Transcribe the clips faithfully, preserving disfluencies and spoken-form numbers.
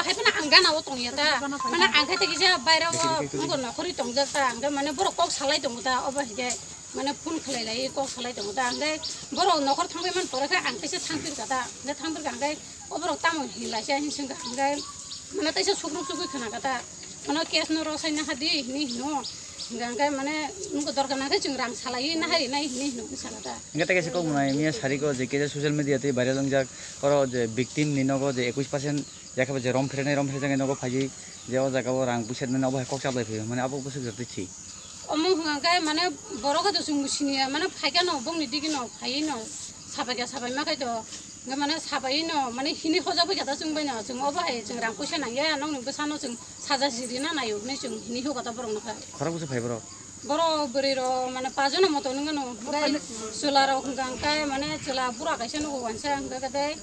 Hai phano ang gana o tongya ta. Mane ang khe tei kisa baira o wngkha nokhorwi tongjak ta. Ang khe mane borok kok salai tongo ta. Obo hai khe mane phone khlai lai kok salai tongo ta. Ang khe borok nokhor thangwi man pore khe ang teisa thangpir kha ta. Ang khe thangpir kha ang khe o borok tamo hin lai se hin swng kha. Ang khe mane teisa sukruk sugwi khna kha ta. Mane case no rw sai na ha di hinwi hino. Hingkha hingkhe mane nungkha dorkar nangkhe chwng rang salaiwi nahari nai hinwi hino sala ta. Hingkhe tei kaisa kok mwnai miya sari ko je keja social media tei viral wngjak oro je victim ni nogo je ekush percent yakhe bo je rom phrenai rom phrenai nogo phaiwi je o jaga o rang puisa nani obo hai kok chaplai phaiwi mane abo bwswk jotoi thi. Omo hingkha hingkhe mane borok khe to chwng siniya mane phaikha no bongni digi no phaiwi no sabaikha sabaima khai to. Hingke mane sabai no, mane hini hojak bai kata chwng bai no, chwng obo hai chwng rang puisa nangya, nokni bwsano chwng saja siri na nayo hinwi chwng hini hokata borok no kha. Khorok bwswk phai borok? Borok bwrwi rok mane pajono moto nungano, hingke chwla rok hingka hingke mane chwla bura kaisa nugo wansa hingke kate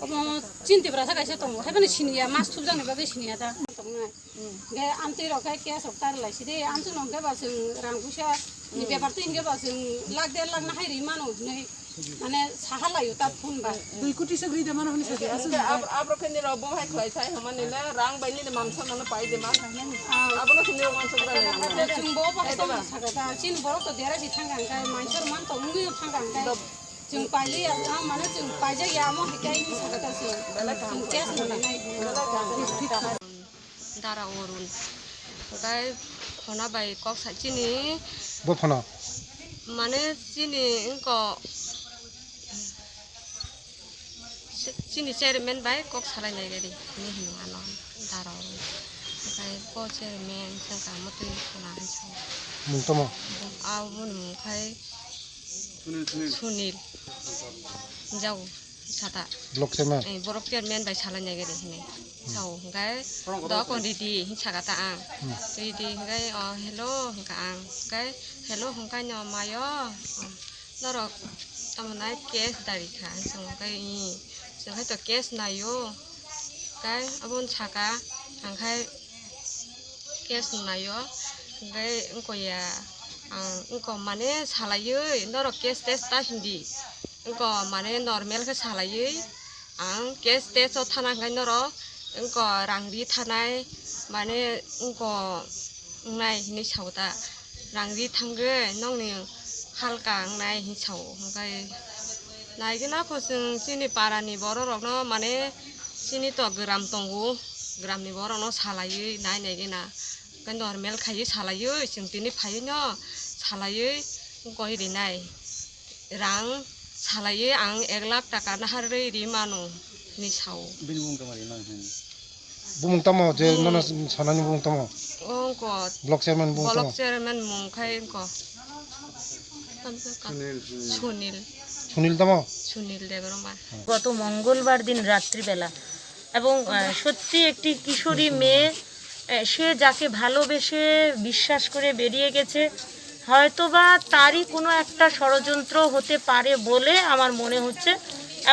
obo chini tiprasa kaisa tongo, haibani siniya mas thupjakni bagwi siniya ta. Hingke amtwi rok khe case rok tar lai sidi, amtwi no hingke ba chwng rang puisa ni bepar twi hingke ba chwng lakh der lakh na hai ri mano hinwi mane saha laio ta phone ba. Dui koti se ri de mano hinwi sadi aswk. Hingke ab-, abrok khe nirok bo hai khlai thai hwnmani le rang bai nini mamsa nono pai de ma. Ah. Abono khe nirok uansuk da nai nang. Chwng bo bo hai to saka ta, chini borok to dera si thang kang kai, mansor man to wngwi thang kang kai. Chwng paili ya, ah, mane chwng paijak ya, amo hai kai saka ta chwng. Chwng case no nai. Dara Arun. Hwnkhe phone bai kok sa chini. Bo phone? Mane chini wngko, chini chairman bai kok salai nai gari hinwi hino ano Dara Arun. Hwnkhe bo chairman wngkha mwtwi khwna hinwi sao. Mung tamo? Aboni mung khai Sunil. Sunil. Jau. Sata. Block chairman? Eh, borok chairman bai salai nai gari hinwi. Hmm. Sao, hingkai, borok dok on ridi, hin saka ta ang. Hmm. Ridi, hingkai, oh, hello, hingka ang. Hingkai, hello, hingkai no mayo. Oh, norok, tamo nai case dari kha, hinwi sao, hingkai, i, hingkai to case nayo. Hingkai, abon saka, hingkai, case nayo, hingkai, wngko ya, ang, wngko mane salaiwi, norok case test ta hindi. Wngko mane normal khe salaiwi ang case test o thana hwnkhe norok wngko rang ri thanai mane wngko wngnai hinwi sao ta, rang ri thangwi nokni halka wngnai hinwi sao. Hwnkhe naigwna kho chwng chini parani borok rokno mane chini to gram tongo, gramni borok rokno salaiwi nai naigwna hwnkhe normal khaiwi salaiwi chwng tini phaiwi no salaiwi wngkoi rinai. Rang salaiwi ang ek lakh taka naharwi ri mano hinwi sao. Bini bumung tamo ri mano hinwi? Bumung tamo je nono sanani bumung tamo? Ongko. Block chairman bumung tamo? Block chairman mung khai ongko. Sunil, Sunil. Sunil. Sunil tamo? Sunil Debbarma. গত মঙ্গলবার দিন রাত্রিবেলা এবং, আহ, সত্যি একটি কিশোরী মেয়ে, আহ, সে যাকে ভালোবেসে বিশ্বাস করে বেরিয়ে গেছে, হয়তোবা তারই কোনো একটা ষড়যন্ত্র হতে পারে বলে আমার মনে হচ্ছে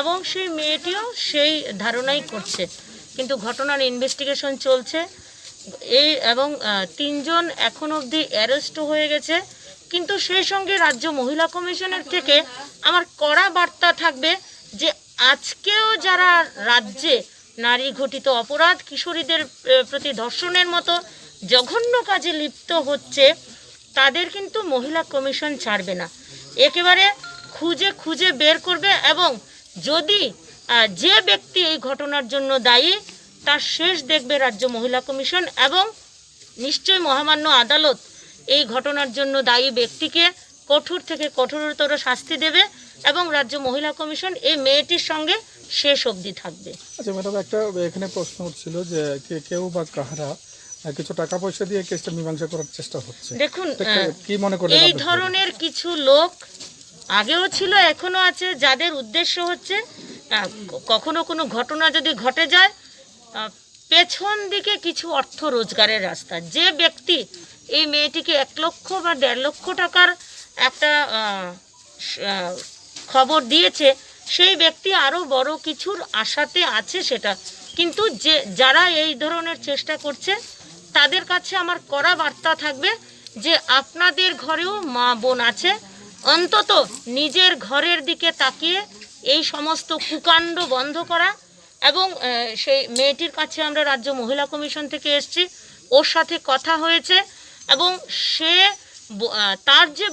এবং সেই মেয়েটিও সেই ধারণাই করছে। কিন্তু ঘটনার ইনভেস্টিগেশন চলছে। এই এবং, আহ, তিনজন এখন অবধি অ্যারেস্টও হয়ে গেছে। কিন্তু সেই সঙ্গে রাজ্য মহিলা কমিশনের থেকে আমার কড়া বার্তা থাকবে যে আজকেও যারা রাজ্যে নারী ঘটিত অপরাধ, কিশোরীদের, আহ, প্রতি ধর্ষণের মতো জঘন্য কাজে লিপ্ত হচ্ছে, তাদের কিন্তু মহিলা কমিশন ছাড়বে না, একেবারে খুঁজে খুঁজে বের করবে। এবং যদি, আহ, যে ব্যক্তি এই ঘটনার জন্য দায়ী, তার শেষ দেখবে রাজ্য মহিলা কমিশন এবং নিশ্চয়ই মহামান্য আদালত এই ঘটনার জন্য দায়ী ব্যক্তিকে কঠোর থেকে কঠোরতর শাস্তি দেবে এবং রাজ্য মহিলা কমিশন এই মেয়েটির সঙ্গে শেষ অবধি থাকবে। আচ্ছা ম্যাডাম, একটা এখানে প্রশ্ন উঠছিল যে কে-, কেউ বা কাহারা, আহ, কিছু টাকা পয়সা দিয়ে কেসটা মীমাংসা করার চেষ্টা হচ্ছে। দেখুন, তো কে-, আহ, কি মনে করেন এই আপনি? ধরনের কিছু লোক আগেও ছিল, এখনো আছে, যাদের উদ্দেশ্য হচ্ছে, আহ, ক-, কখনো কোনো ঘটনা যদি ঘটে যায়, আহ, পেছন দিকে কিছু অর্থ রোজগারের রাস্তা। যে ব্যক্তি এই মেয়েটিকে এক লক্ষ বা দেড় লক্ষ টাকার একটা, আহ, স-, আহ, খবর দিয়েছে, সেই ব্যক্তি আরও বড় কিছুর আশাতে আছে সেটা। কিন্তু যে, যারা এই ধরনের চেষ্টা করছে, তাদের কাছে আমার কড়া বার্তা থাকবে যে আপনাদের ঘরেও মা বোন আছে, অন্তত নিজের ঘরের দিকে তাকিয়ে এই সমস্ত কুকাণ্ড বন্ধ করা, এবং আহ, সেই মেয়েটির কাছে আমরা রাজ্য মহিলা কমিশন থেকে এসছি, ওর সাথে কথা হয়েছে এবং সে ব- আহ, তার যে